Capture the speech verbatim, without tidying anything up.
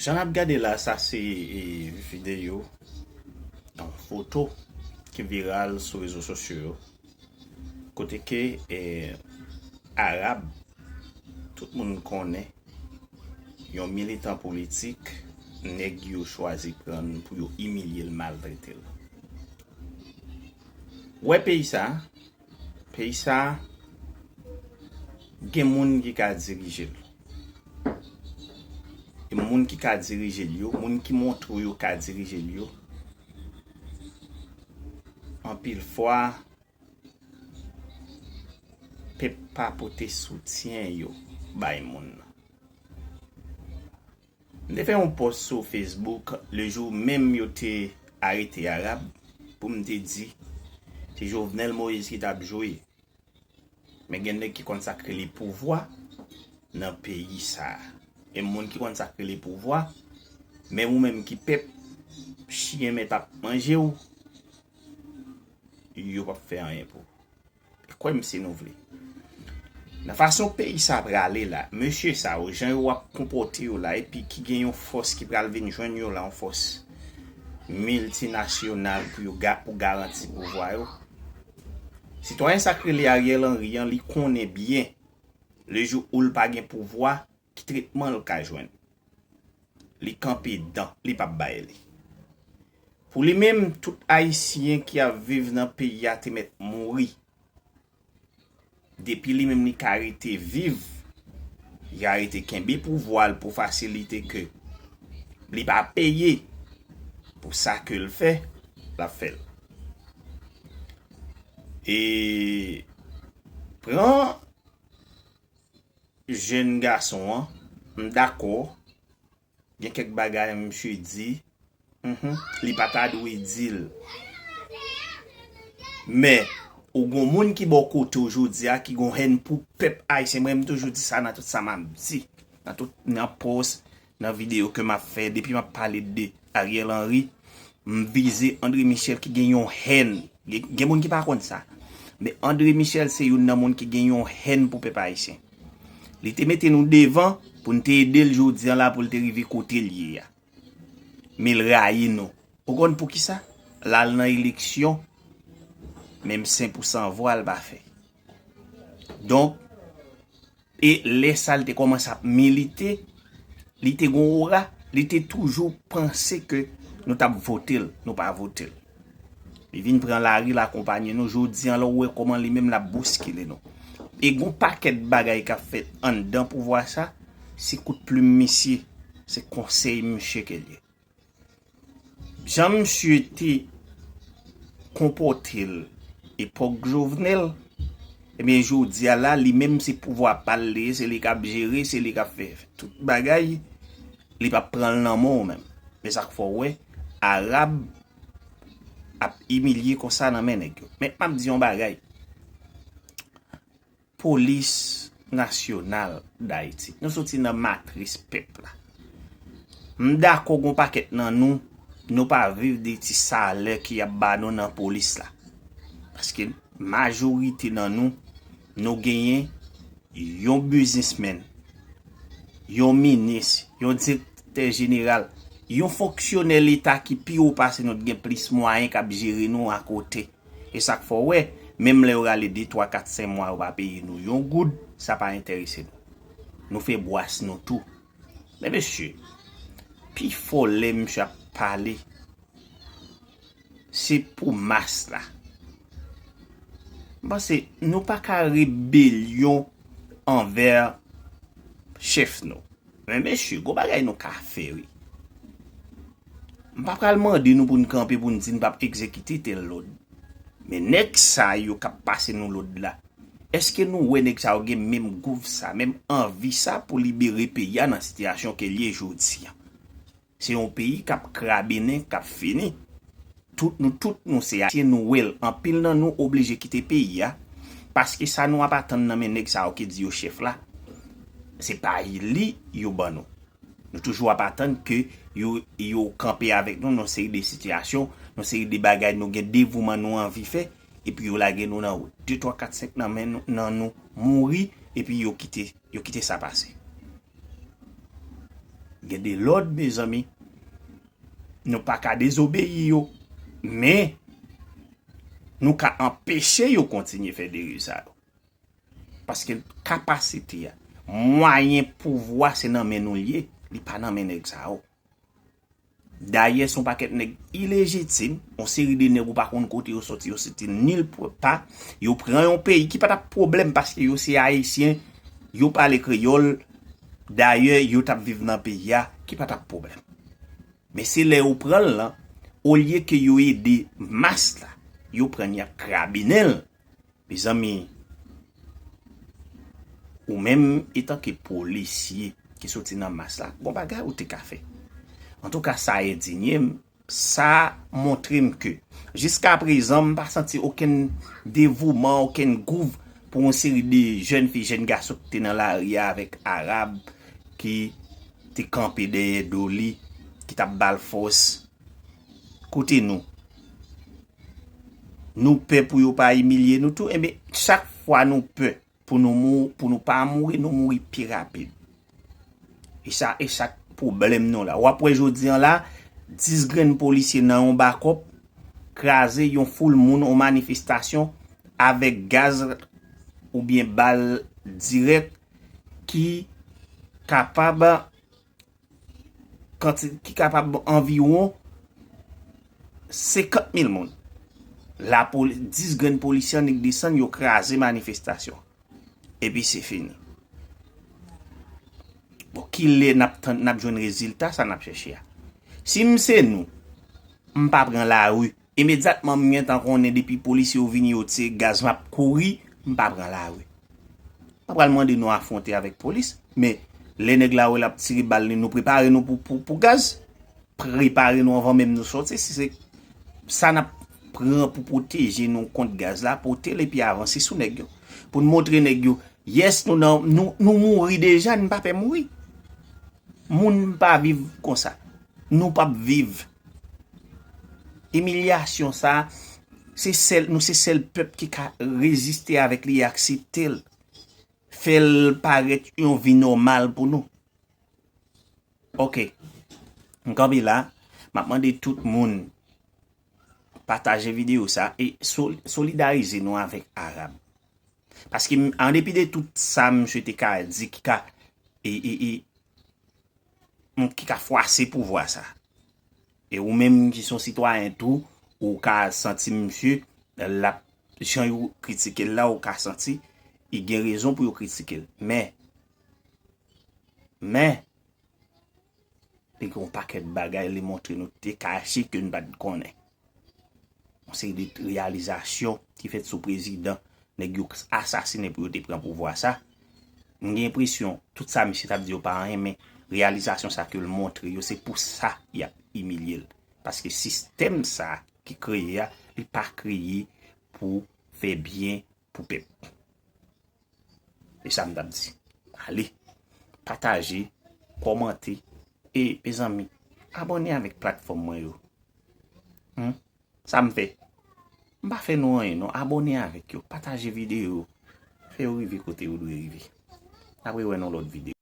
Jan n ap gade la, sa se e, videyo, yon foto ki viral sou rezo sosyo yo, kote ke e, Arab, tout moun konnen, yon militan politik, nèg yo chwazi pran pou yo imilye l, maltrete l. Wè peyi sa, peyi sa gen moun ki ka dirije l. E moun ki ka dirije l yo, moun ki montre w yo ka dirije l yo, anpil fwa, pèp pa pote soutyen yo bay moun nan. M te fè yon pòs sou Facebook le jou menm yo te arete Arab pou m te di se Jovenel Moïse ki t ap jwe. Men gen nèg ki konn sa k rele pouvwa nan peyi sa a. E moun ki konn sa k rele pouvwa, menm ou menm ki pèp, chen mèt ap manje w, yo p ap fè anyen pou ou. Kwè m si nou vle. Nan fason peyi sa prale la, mesye sa yo, jan yo ap konpòte yo la, epi ki gen yon fòs ki pral vin jwenn yo la, yon fòs miltinasyonal pou yo ga, pou garanti pouvwa yo. Sitwayen sa k rele Ariel Henry an, li konnen byen, le jou ou l pa gen pouvwa, ki tretman l ka jwenn. Li kanpe dan, li p ap bay li. Pou li menm, tout Ayisyen ki ap viv nan peyi a te mèt mouri. Depi li menm li ka rete viv, li ka rete kenbe pouvwa l pou fasilite ke li pa peye pou sa ke l fè, l ap fè l. E pran jèn gason an, m dakò, gen kèk bagay misye di, mhm, li pa ta dwe di l. Men, ou gon moun ki bò kote w jodi a, ki gon hèn pou pèp ayisyen. Mwen, m toujou di sa nan tout sa m ap di. Nan tout, nan pòs, nan videyo ke m ap fè, depi m ap pale de Ariel Henry, m vize André Michel ki gen yon hèn. Gen, gen moun ki pa konn sa. Men André Michel se youn nan moun ki gen yon hèn pou pèp ayisyen. Li te mete nou devan pou n te ede l jodi an la pou l te rive kote l ye a. Men l rayi nou. Ou konn poukisa? L al nan eleksyon, menm senk pou san vwa l pa fè. Donk, e lè sa l te kòmanse ap milite, li te gon ora, li te toujou panse ke nou t ap vote l, nou pa vote l. Li vin pran lari l akonpanye nou. Jodi an la, ou wè kòman li menm l ap bouskile nou. E gon pakèt bagay k ap fèt anndan pouvwa sa, se kout plim misye, se konsèy misye ke l ye. Jan misye te konpòte l epòk Jovenel, ebyen, jodi a la, li menm se pouvwa pa l li ye, se li k ap jere, se li k ap fè tout bagay, li p ap pran l nan men w menm. Men sa k fè w wè, Arab ap imilye konsa nan men nèg yo. Men m ap di yon bagay. Polis Nasyonal Dayiti. Nou soti nan matris pèp la. M dakò gon pakèt nan nou, nou pa viv de ti salè ke y ap ba nou nan polis la. Paske majorite nan nou, nou genyen yon biznismenn, yon minis, yon direktè jeneral, yon fonksyonè leta ki pi wo pase nou, t gen plis mwayen k ap jere nou akote. E sa k fè w wè, menm lè yo rale de, twa, kat, senk mwa, yo pa peye nou yon goud, sa pa enterese nou. Nou fè bwas nou tou. Men mesye, pifò lè misye ap pale, se pou mas la. M panse nou pa ka rebelyon anvè chèf nou. Men mesye, gon bagay nou ka fè, wi. M pa pral mande nou pou n kanpe pou n di n p ap egzekite tèl lòd. Men nèg sa yo k ap pase nou lòd la, èske nou wè nèg sa yo gen menm gouv sa, menm anvi sa pou libere peyi a nan sitiyasyon ke l ye jodi a? Se yon peyi k ap krabenen, k ap fini. Tout nou, tout nou se Ayisyen, nou wè l. Anpil nan nou oblije kite peyi a, paske sa nou ap atann nan men nèg sa yo ki di yo chèf la, se pa li yo ban nou. Nou toujou ap atann ke yo, yo kanpe avèk nou nan yon seri de sitiyasyon, nan yon seri de bagay nou gen devouman nou anvi fè, epi yo lage nou nan wout. De, twa, kat, senk nan men nou, nan nou mouri, epi yo kite, yo kite sa pase. Gen de lòd, mezanmi, nou pa ka dezobeyi yo, men nou ka anpeche yo kontinye fè deriv sa yo. Paske kapasite a, mwayen, pouvwa, se nan men nou l ye, li pa nan men nèg sa yo. Dayè, se yon pakèt nèg ilejitim, yon seri de nèg ou pa konn kote yo soti, yo soti nil pa, yo pran yon peyi ki pa t ap pwoblèm paske yo se Ayisyen, yo pale kreyòl, dayè, yo t ap viv nan peyi a, ki pa t ap pwoblèm. Men se lè yo pran l lan, olye ke yo ede mas la, yo pran l y ap krabinen l. Mezanmi, ou menm etanke polisye ki soti nan mas la, gon bagay ou te ka fè. Antouka, sa endinye m, sa montre m ke jiska prezan, m pa santi okenn devouman, okenn gouv pou yon seri de jèn fi, jèn gason ki te nan lari a avèk Arab, ki te kanpe dèyè do li, ki t ap ba l fòs. Kote nou? Nou pè pou yo pa imilye nou tou? Enben, chak fwa nou pè pou nou mou-, pou nou pa mouri, nou mouri pi rapid. E sa, e sa k pwoblèm nou la. W ap wè jodi an la, dis grenn polisye nan yon bakòp kraze yon foul moun, yon manifestasyon avèk gaz oubyen bal dirèk ki kapab kanti-, ki kapab anviwon senkant mil moun. Lapoli-, dis grenn polisye annik desann, yo kraze manifestasyon. Epi se fini. Bon, kilè n ap tann, n ap jwenn rezilta sa n ap chèche a? Si m se nou, m pa pran lari. Imedyatman m gentan konnen depi polisye yo vini, yo tire gaz, m ap kouri, m pa pran lari. M pa pral mande nou afwonte avèk polis, men lè nèg la wè l ap tire bal li, nou prepare nou pou, pou, pou gaz. Prepare nou anvan menm nou soti. Si se sa n ap pran pou pwoteje nou kont gaz la, pote l epi avanse sou nèg yo. Pou n montre nèg yo, yès, nou nan, nou, nou mouri deja, n pa pè mouri. Moun pa viv konsa. Nou p ap viv. Imilyasyon sa, se sèl, nou se sèl pèp ki ka reziste avèk li e aksepte l. Fè l parèt yon vi nòmal pou nou. Ok. M kanpe la, m ap mande tout moun pataje videyo sa e sol-, solidarize nou avèk Arab. Paske m, an depi de tout sa misye te ka di ki ka, e, e, e, m, ki ka fwase pouvwa sa. E ou menm ki se yon sitwayen tou, ou ka santi misye, l ap, jan yo kritike l la, ou ka santi, li gen rezon pou yo kritike l. Men, men, li gen yon pakèt bagay li montre nou te kache ke n pa t konnen. Yon seri de reyalizasyon ki fèt sou prezidan, nèg yo asasinen pou yo te pran pouvwa sa. M gen enpresyon, tout sa misye t ap di yo pa anyen, men reyalizasyon sa ke l montre yo, se pou sa y ap imilye l. Paske sistèm sa ki kreye a, li pa kreye pou fè byen pou pèp. E sa m t ap di. Ale, pataje, kòmante, e, mezanmi, abòne avèk platfòm mwen yo. Hmm? Sa m fè? M pa fè nou anyen, non. Abòne avèk yo, pataje videyo, fè yo rive kote yo dwe rive. N ap rewè nan lòt videyo.